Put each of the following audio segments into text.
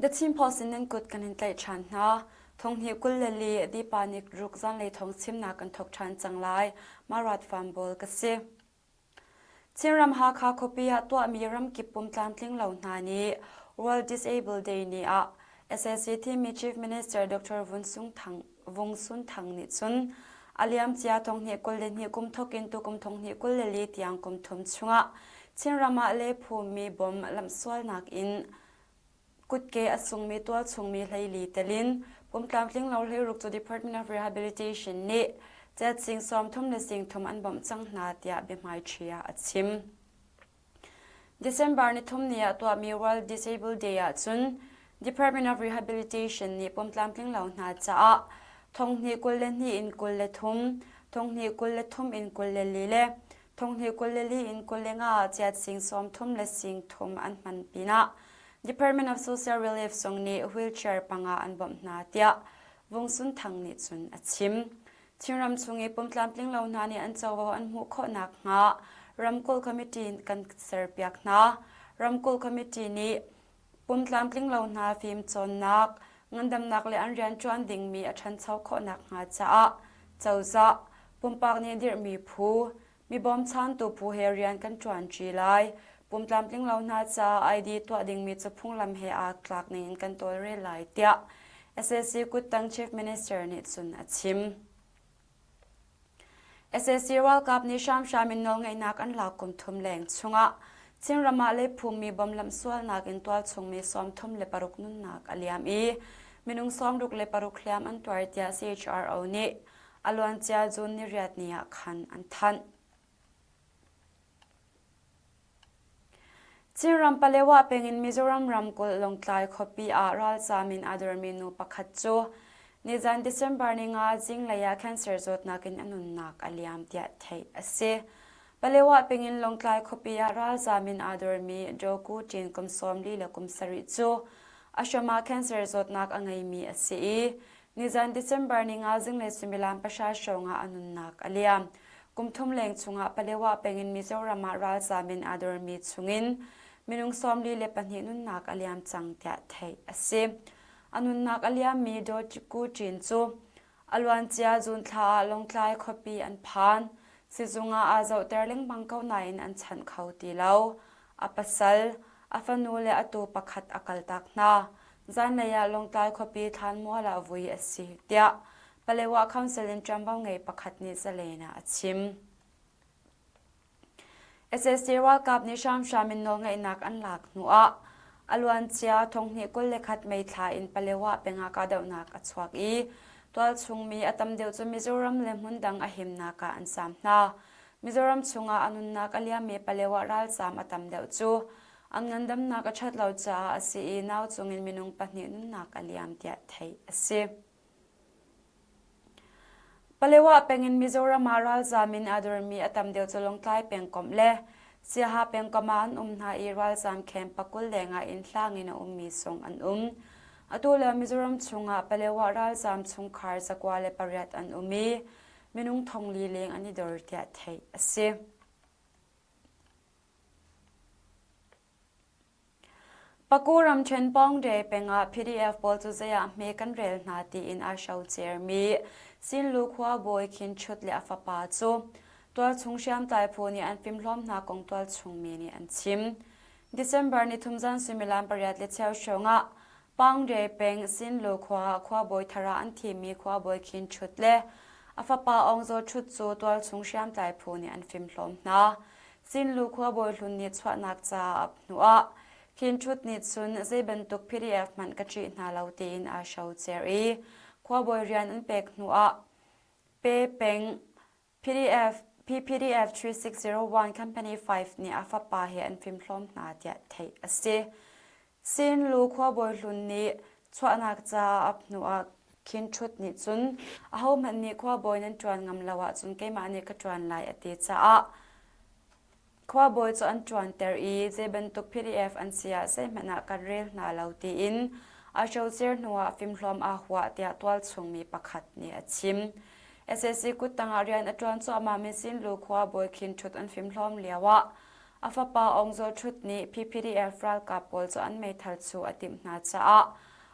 The Chin Post in nan kut kan in tlaih ṭhan hna. Thonghnih 24 Dipa nik ruk zanlei thawng chimnak kan thawk ṭhan cang lai. Marat Farm ka si. Chinram Hakha khuapi ah tuahmi ramkip pum tlamtling lo hna nih World Disabled Day ni ah sac thimmi Chief Minister Dr. Vun Sung Thang, Vung Sun Thang nih cun a liamcia 2022 kum thawk in tukum 2024 tiang kum thum chungah Chinram ah le phummi bom lamhsualnak in Kutke a sungmi tualchungmi hleili tel in pumtlamtling lo hleiruk cu Department of Rehabilitation nih cet sing 30 le sing thum an bawmh cang hna tiah biahmaiṭhi ah a chim. December nithum ni ah tuahmi World Disabled Day ah cun Department of Rehabilitation nih pumtlamtling lo hna caah thonghnih 22 in 23, thonghnih 23 in 24 le Thonghnih 24 in 25 ah chiat sing 30 le sing thum an hman pinah Department of Social Relief zong nih wheelchair panga an bawmh hna tiah Vung Sun Thang nih cun a chim. Chinram chung i pumtlamtling lo hna nih an covo an hmuh khawh nakhnga ramkulh committee kan serpiak hna. Ramkulh committee nih pumtlamtling lo hna fimcawnnak, ngandamnak le an rianṭuan dingmi a ṭhancho khawh nakhnga caah cozah, pumpak nih dirhmi phu, mi bawmchantu phu he rian kan ṭuanṭi lai. Pumtlamtling lo hna caah ID tuah dingmi cu phunglam he aa tlak ningin kan tawlrel lai tiah sac kuttang Chief Minister nih cun a chim. Sac ralkap nih hramhram in nawlngeihnak an lak kum thum leng chungah Chinram ah leiphummi bom lamhsualnak in tualchungmi 36 nunnak a liam i minung 66 hliam an tuar tiah CHRO nih a luancia June niriat ni ah khan an thanh. Chinram Palewa peng in Mizoram ramkulh Lawngtlai khuapi ah ralzaam in aa dormi nu pakhat cu nizan December ni nga zinglei ah cancer zawtnak in a nunnak a liam tiah theih a si. Palewa peng in Lawngtlai khuapi ah ralzaam in aa dormi Doku Chin kum 40 le kum sarih cu a hram ah cancer zawtnak a ngeimi a si i Nizan December ni nga zinglei suimilam pahra hrawng ah a nunnak a liam. Kum thum leng chungah Palewa peng in Mizoram ah ralzaam in aa dormi chungin minung 42 nunnak a liam cang tiah theih a si. A nunnak a liammi Daw Chin cu a luancia June thla ah Lawngtlai khuapi an phan. Sizung ah aa zohter lengmang ko nain an chanh kho ti lo. A pasal, a fanu le a tu pakhat a kaltak hna. Zanlei ah Lawngtlai khuapi thlanmual ah vui a si, tiah Palewa Council in ṭuanvo ngei pakhat nih Zalen ah a chim. Sac ralkap nih hramhram in nawlngeihnak an lak hnuah a luancia thonghnih 21 May thla in Palewa peng ah kahdohnak a chuak i tualchung mi a tam deuh cu Mizoram le hmundang a himnak ah an zaam hna. Mizoram chungah a nunnak a liammi Palewa ralzaam a tam deuh cu An ngandamnak a ṭhat lo caah a si i nau cungin minung pahnih nunnak a liam tiah theih a si. Palewa peng in Mizoram ah ralzaam in aa dormi a tam deuh cu Lawngtlai pengkomh le Siaha pengkomh ah an um hna i ralzaam camp pakul lengah inn hlang in a ummi zong an um. Atu lio Mizoram chungah Palewa ralzaam chungkhar 98 an um i minung thongli leng an i dor tiah theih a si. Paku ramṭhen Pawngde peng ah PDF pawl cu zei ah hme kan rel hna tiin aa hrocermi Sinlu khuabawi Khin Chut le a fapa cu tualchung hriamtlai phu nih an fimhlawm hna kong tualchung mi nih an chim. December nithum zan suimilam pariat le cheu hrawng ah Pangre peng Sinlu khua ah khuabawi thar ah an thimmi khuabawi Khin Ṭhut le a fapa Aung Zaw Ṭhut cu tualchung hriamtlai phu nih an fimhlawm hna. Sinlu khuabawi hlun nih chuahnak ca a ap hnuah Khin Ṭhut nih cun zei bantuk PDF hmanh ka ṭih hna lo tiin aa hrocer i khuabawi rian an pek hnuah Pe peng PDF PPDF 3601 Company 5 nih a fapa he an fimhlawm hna tiah theih a si. Sinlu khuabawi hlun nih chuahnak ca a ap hnuah Khin Ṭhut nih cun ahohmanh nih khuabawi nan ṭuan ngam lo ahcun keimah nih ka ṭuan lai a ti caah Khuabawi cu an ṭuanter i zei bantuk PDF an si ah zeihmanh ah kan rel hna lo tiin a hrocer hnuah fimhlawm aa huah tiah tualchung mi pakhat nih a chim. Sac kuttang ah rian a ṭuan cuahmahmi Sinlu khuabawi Khin Ṭhut an fimhlawm lioah. A fapa Aung Zaw Htut nih PPDF ralkap pawl cu an meithal cu a timh hna caah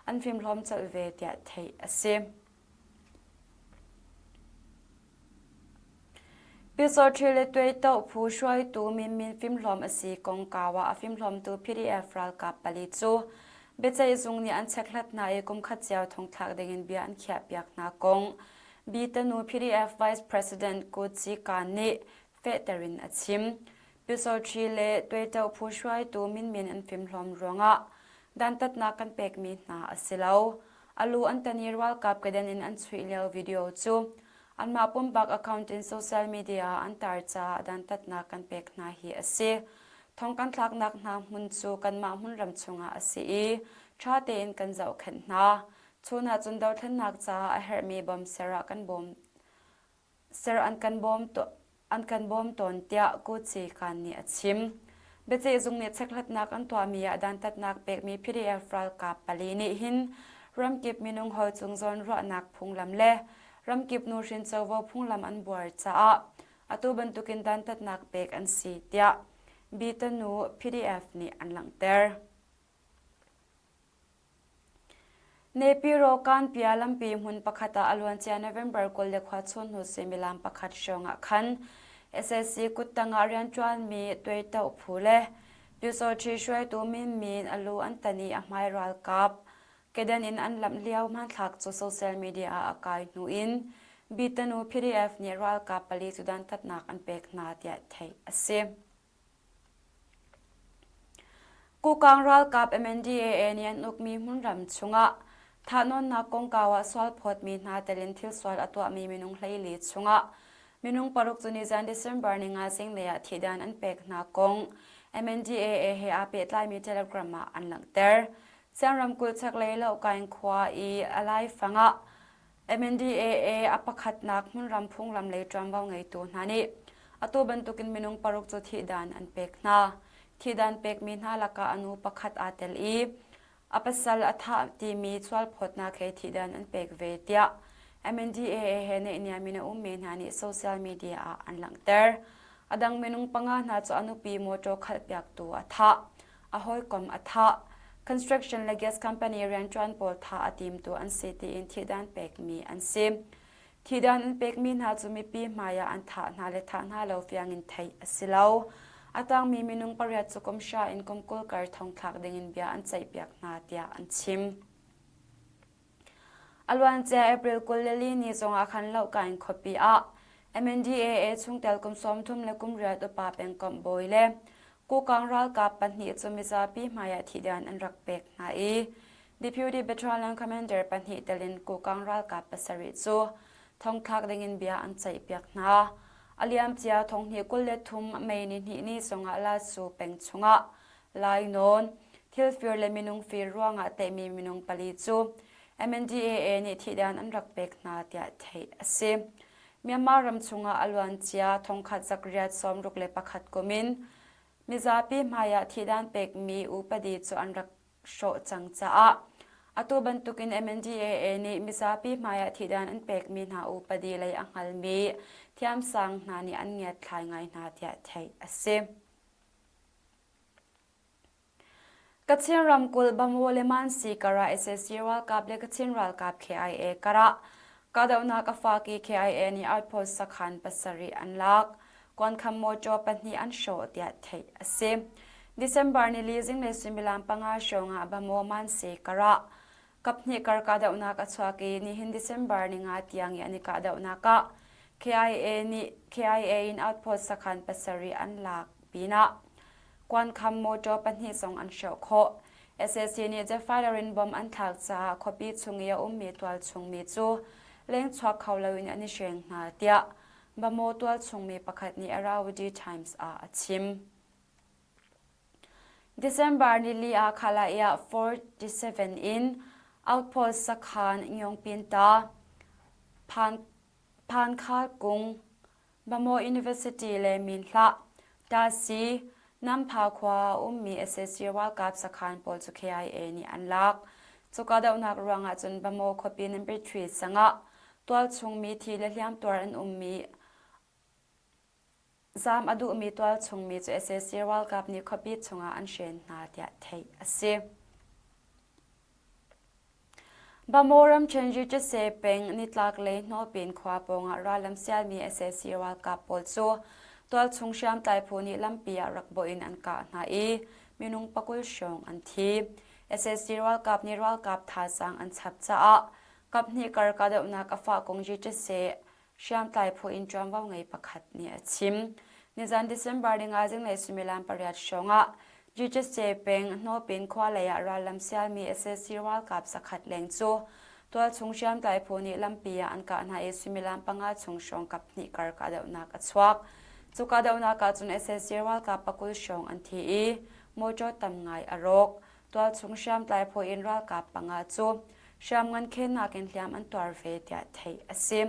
an fimhlawm colh ve tiah theih a si. Pyusawṭhi le Tuaitoh phu hruaitu Min Min fimhlawm a si kongkau ah a fimhlawmtu PDF ralkap pali cu biaceih zung nih an chekhlat hna i kumkhat cio thongthlak dingin bia an khiahpiak hna kong Bitanu PDF Vice President Ku Ci Kaan nih fehter in a chim. Pyusawṭhi le Tuaitoh phu hruaitu Min Min an fimhlawm ruangah dantatnak kan pekmi hna a si lo. A lu an tan i ralkap kedan in an chuih lio video cu anmah pumpak account in social media ah an tar caah dantatnak kan pek hna hi a si. Thong kan thlaknak hna hmun cu kanmah hmunram chungah a si i ṭha tein kan zohkhenh hna. Chun ah cun dothlennak caah a herhmi bawm ser ah kan bawm ser an kan bawm an kan bawm tawn tiah Gucci Khan nih a chim. Biaceihzung nih chekhlatnak an tuahmi ah dantatnak pekmi PDF ralkap pali nih hin ramkip minung hawi cung zawnruahnak phunglam le ramkip nuhrin covo phunglam an buar caah atu bantukin dantatnak pek an si tiah Bitanu PDF nih an langhter. Nepiro Kanpia lampi hmun pakhat ah a luancia November 20 khua chun hnu suimilam pakhat hrawng ah khan SAC kuttang ah rianṭuanmi Tuaitoh phu le Pyusawṭhi hruaitu Min Min a lu an tan i a hmai ralkap kedan in an lamh lio hmanthlak cu social media ah a kai hnu in Bitanu PDF nih ralkap pali cu dantatnak an pek hna tiah theih a si. Kukang ralkap MNDAA nih an ukmi hmunram chungah thahnawnnak kongkau ah sualphawtmi hna tel in thilsual a tuahmi minung 14 chungah minung paruk cu nizan December ninga zinglei ah thihdan an pek hna kong MNDAA he aa pehtlaimi telegram ah an langhter. Siang ramkulh chaklei Lohkaing khua i a laifang ah MNDAA a pakhatnak hmunram phunglam lei ṭuanvo ngeitu hna nih atu bantukin minung paruk cu thihdan an pek hna. Thihdan pekmi hna lakah a nu pakhat aa tel i a pasal a thah timi sualphawtnak he thihdan an pek ve tiah MNDAA he naihniam in a ummi hna nih social media ah an langhter. A dang minung panga hna cu a nupi mawṭaw khalhpiaktu a thah. A hawikom a thah. Construction le gas company rianṭuan pawl thah a timtu an si tiin thihdan pekmi an si. Thihdan an pekmi hna cu mipi hmaiah an thah hna le thah hna lo fiang in theih a si lo. A tangmi minung pariat cu kum hra in kum 20 kar thongthlak dingin bia an ceihpiak hna tiah an chim. A luancia April 24 ni zongah khan Lohkain khuapi ah MNDAA chungtel kum 30 le kum riat upa pengkomh bawi le Kukang ralkap pahnih cu mizapi hmaiah thihdan an rak pek hna i Deputy Battalion Commander pahnih tel in Kukang ralkap pasarih cu thongthlak dingin bia an ceihpiak hna. A liamcia thonghnih 23 May ni hnih ni zongah Lasu peng chungah Lainawn, thilfir le minung fir ruangah tlaihmi minung pali cu MNDAA nih thihdan an rak pek hna tiah theih a si. Myanmar ram chungah a luancia thongkhat zakriat 61 kum in mizapi hmaiah thihdan pekmi upadi cu an rak hrawh cang caah atu bantukin MNDAA nih mizapi hmaiah thihdan an pekmi hna upadi lei a hngalmi thiamsang hna nih an ngiatthlai ngai hna tiah theih a si. Kachin ramkulh Bamaw le Mansi karah sac ralkap le Kachin ralkap KIA karah kahdohnak a fak i KIA nih outpost sakhan pasarih an lak. Kuankham mawṭaw pahnih an hrawh tiah theih a si. December nili zinglei suimilam panga hrawng ah Bamaw Mansi karah Kaphnih kar kahdohnak a chuak i nihin December ninga tiang i an i kahdohnak ah KIA nih KIA in outpost sakhan pasarih an lak pinah kuankham motor pahnih zong an hrawh khawh. Sac nih jet fighter in bomb an thlak caah khuapi chung i a ummi tualchung mi cu lengchuak kho loin an i hreng hna tiah Bamaw tualchung mi pakhat nih Irrawaddy Times ah a chim. December nili ah Khalai-ah 47 in outpost sakhan Ngyongpinta, Phankhar-kung, Bamaw University le Minhlah, Tasi, Nampha khua a ummi sac ralkap sakhan pawl cu KIA nih an lak. Cuka dohnak ruangah cun Bamaw khuapi number 3 sangah tualchung mi thi le hliamtuar an ummi. Zaam a duhmi tualchungmi cu sac ralkap nih khuapi chungah an hren hna tiah theih a si. Bamaw ramṭhen Ritase peng nitlaklei Hnawpin khua pawngah rallam sialmi sac ralkap pawl cu tualchung hriamtlai phu nih lampi ah rak bawh in an kah hna i minung pakul hrawng an thi. Sac ralkap nih ralkap thazaang an chap caah kaphnih kar kahdohnak a fah kong Ritase hriamtlai phu in ṭuanvo ngei pakhat nih a chim. Nizan December ninga zinglei suimilam pariat hrawngah GJC peng Hnawpin khua lei ah rallam sialmi sac ralkap zakhat leng cu tualchung hriamtlai phu nih lampi ah an kah hna i suimilam panga chung hrawng kaphnih kar kahdohnak a chuak. Cu kahdohnak ah cun sac ralkap pakul hrawng an thi i mawṭaw tam ngai a rawk. Tualchung hriamtlai phu in ralkap panga cu hriamngan khennak in hliam an tuar ve tiah theih a si.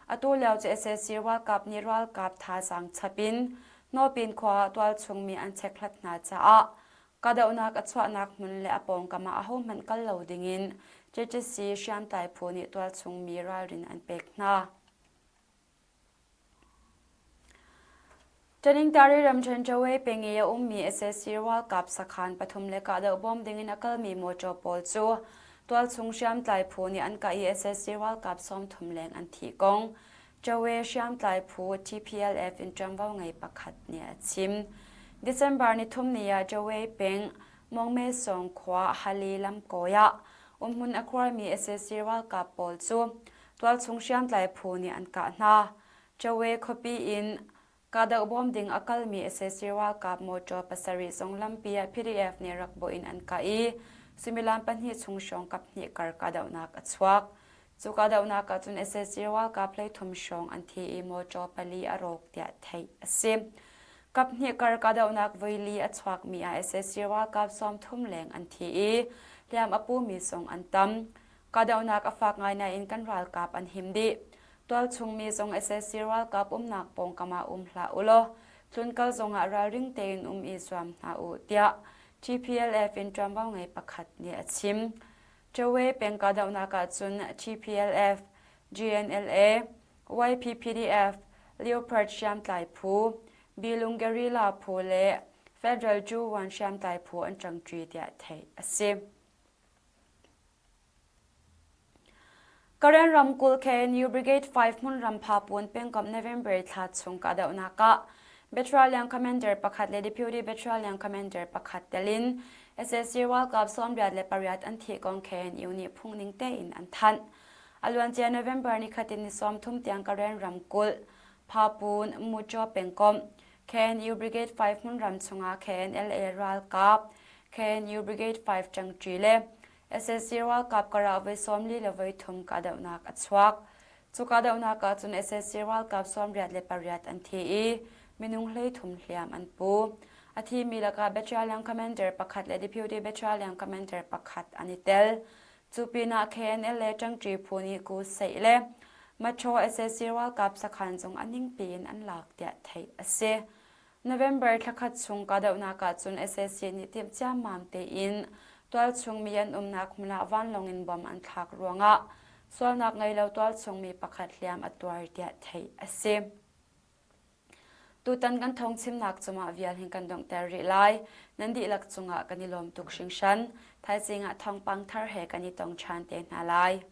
Atu lio cu sac ralkap nih ralkap thazaang chap in Hnawpin khua ah tualchung mi an chekhlat hna caah kahdohnak a chuahnak hmun le a pawngkam ah ahohmanh kal lo dingin JTC hriamtlai phu nih tualchung mi ralrin an pek hna. Taningtari ramṭhen Chawei peng i a ummi sac ralkap sakhan pathum le kahdoh bawm dingin a kalmi mawṭaw pawl cu tualchung hriamtlai phu nih an kah i sac ralkap 30 leng an thih kong Chawei hriamtlai phu TPLF in ṭuanvo ngei pakhat nih a chim. December nithum ni ah Chawei peng Mongmesong khua Hali lamkawi ah umhmun a khuarmi sac ralkap pawl cu tualchung hriamtlai phu nih an kah hna. Chawe khuapi in kahdoh bawm ding a kalmi sac ralkap mawṭaw pasarih zong lampi ah PDF nih rak bawh in an kah i suimilam pahnih chung hrawng kaphnih kar kahdohnak a chuak. Cu kahdohnak ah cun sac ralkap 33 hrawng an thi i mawṭaw pali a rawk tiah theih a si. Kaphnih kar kahdohnak voili a chuakmi ah sac ralkap 30 leng an thi i hliam a pumi zong an tam. Kahdohnak a fak ngai nain kan ralkap an him dih. Tualchung mi zong sac ralkap umnak pawngkam ah um hlah u law tlunkal zongah ralring tein um i zuam hna u tiah TPLF in ṭuanvo ngei pakhat nih a chim. Chawe peng kahdohnak ahcun TPLF, GNLA, YPPDF, Leopard hriamtlai phu, Bilung Guerrilla phu le Federal Juwan hriamtlai phu an ṭangṭi tiah theih a si. Karen ramkulh KNU Brigade 5 hmunram Phapun pengkomh November thla chung kahdohnak ah Battalion Commander pakhat le Deputy Battalion Commander pakhat tel in sac ralkap 98 an thih kong KNU nih phungning tein an thanh. A luancia November nikhat in ni 30 tiang Karen ramkulh Phapun Muchaw pengkomh KNU Brigade 5 hmunram chungah KNLA ralkap KNU Brigade 5 ṭangṭi le sac ralkap karah voi 40 le voi thum kahdohnak a chuak. Cu kahdohnak ah cun sac ralkap 88 an thi i minung 13 hliam an pu. A thimi lakah Battalion Commander pakhat le Deputy Battalion Commander pakhat an i tel. Cu pinah KNLA ṭangṭi phu nih Ku Seih le Macho sac ralkap sakhan zong a ningpi in an lak tiah theih a si. November thlakhat chung kahdohnak ahcun sac nih timh ciammam tein tualchung mi an umnak hmun ah vanlawng in bom an thlak ruangah sualnak ngei lo tualchung mi pakhat hliam a tuar tiah theih a si. Tutan kan thawngchimnak cungah vial hin kan donghter rih lai. Nan dihlak cungah kan i lawm tuk hringhran. Thaizing ah thawngpang thar he kan i tong ṭhan te hna lai.